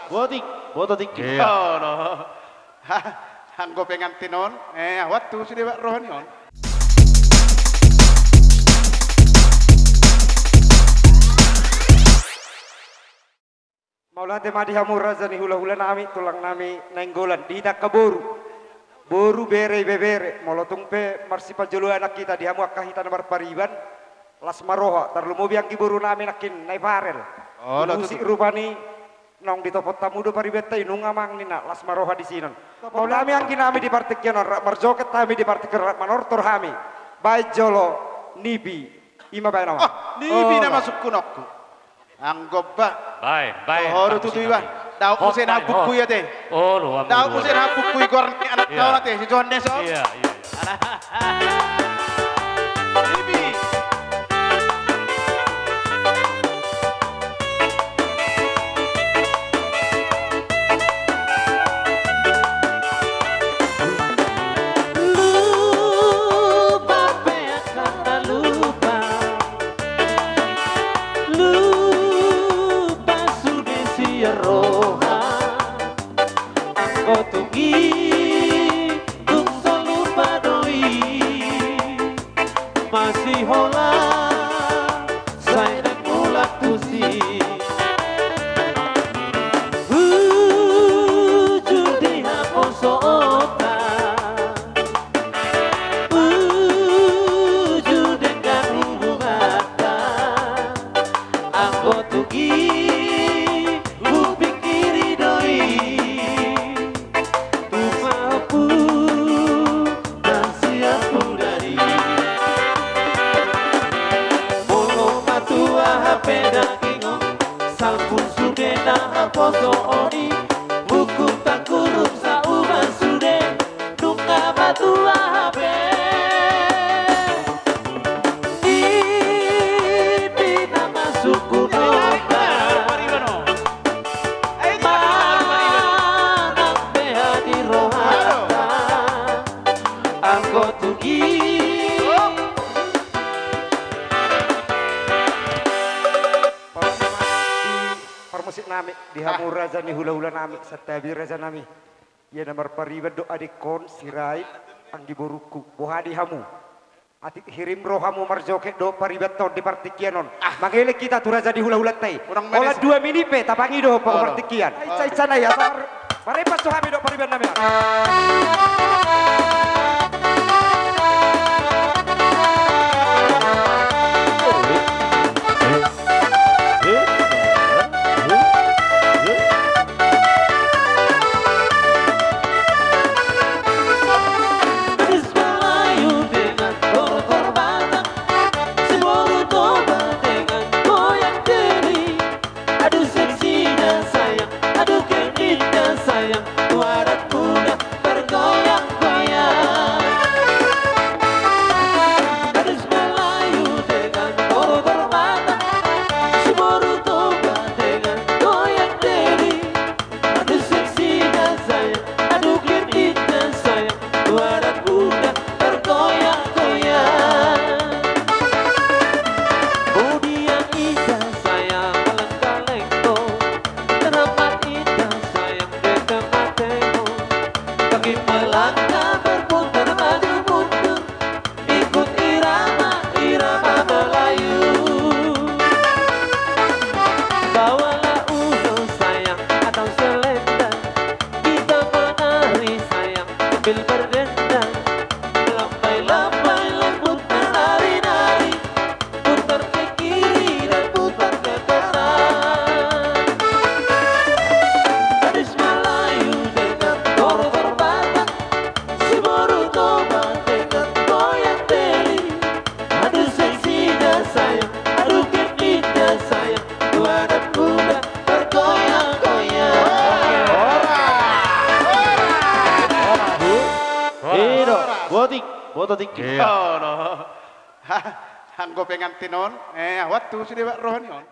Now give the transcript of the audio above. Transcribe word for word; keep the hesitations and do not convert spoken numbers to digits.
Botik, boto tingki. Iya. Ono. Hah, anggo pengantin on, eh, ahu tu sude bak roha ni on. Mauliate ma di hamu raja ni hulahula nami, tulang nami Nainggolan, di hita angka boru. Boru, bere, ibebere, molo tung pe marsipajolo anak hita di hamu angka hita na marpariban, las ma roha, tarlumobi anggi boru nami nangkin na i Parel. Oh, di musik tutu. Rupani nang ditopot hamu do paribanta i, nunga amang ninna, las ma roha disi non. Topot hami anggi nami di partingkian on, rap marjoget hami di partingkian on, rap manortor hami. Baen jolo nipi, ima baen amang. Oh, nipi nama sungkunonku. Anggo ba. Bae, bae. Toho do tutu iba. Daoh muse na buku i ate. Daoh muse na buku i goar ni anak taon ate, si Johannes on. Iya, iya. Nipi. Lupa pe angka na lupa. Lupa sude sian roha. Anggo tung i tung so lupa do i. Masihola sai naeng mulak tusi. Uju di haposoonta. Uju denggan hubunganta. Anggo tung i hupingkiri do i. Tu pahompu na sian pudari. Molo matua hape daging on, salpu sude na haposoon i. Hukum tangkurup sauban sude, nunga matua hape. Nipi nama sungkunonta. Manang beha di rohanta. Anggo tung i. Parmusik nami, di hamu raja ni hulahula nami, santabi raja nami. Ia na marpariban do adingkon, Sirait, anggi borungku, boha di hamu. Atik hirim rohamu marjoget do paribanta on di partingkian on. Mangelek hita tu raja ni hulahulanta i. Holan dua minit pe, tapangido ho partingkian. Ica-ica nai, asa mar-, marempas do hami do pariban nami on. Gadis Melayu dengan tortor Batak, si boru Toba dengan goyang diri. Aduh seksinya sayang, aduh genitnya sayang, tu adat muda bergoyang-goyang. Gadis Melayu dengan tortor Batak, si boru Toba dengan goyang diri. Aduh seksinya sayang, aduh genitnya sayang, tu adat muda bergoyang-goyang. Bodi yang indah sayang, kaleng-kaleng do. Tanaman indah sayang, di tengah-tengah. Kaki melangkah berputar maju mundur, ikut irama, irama Melayu. Bawalah udu sayang atau selendang, kita menari sayang sambil berdendang. Melambai-lambai lembut menari-nari, putar ke kiri dan putar ke kanan. Gadis Melayu dengan tortor Batak, si boru Toba dengan goyang diri. Aduh seksinya sayang, aduh genitnya sayang, tu adat muda bergoyang-goyang. Ora, ora, ora. Ora, botik, boto tingki. Iya. Ono. Hah, anggo pengantin on, eh, ahu tu sude bak roha ni on.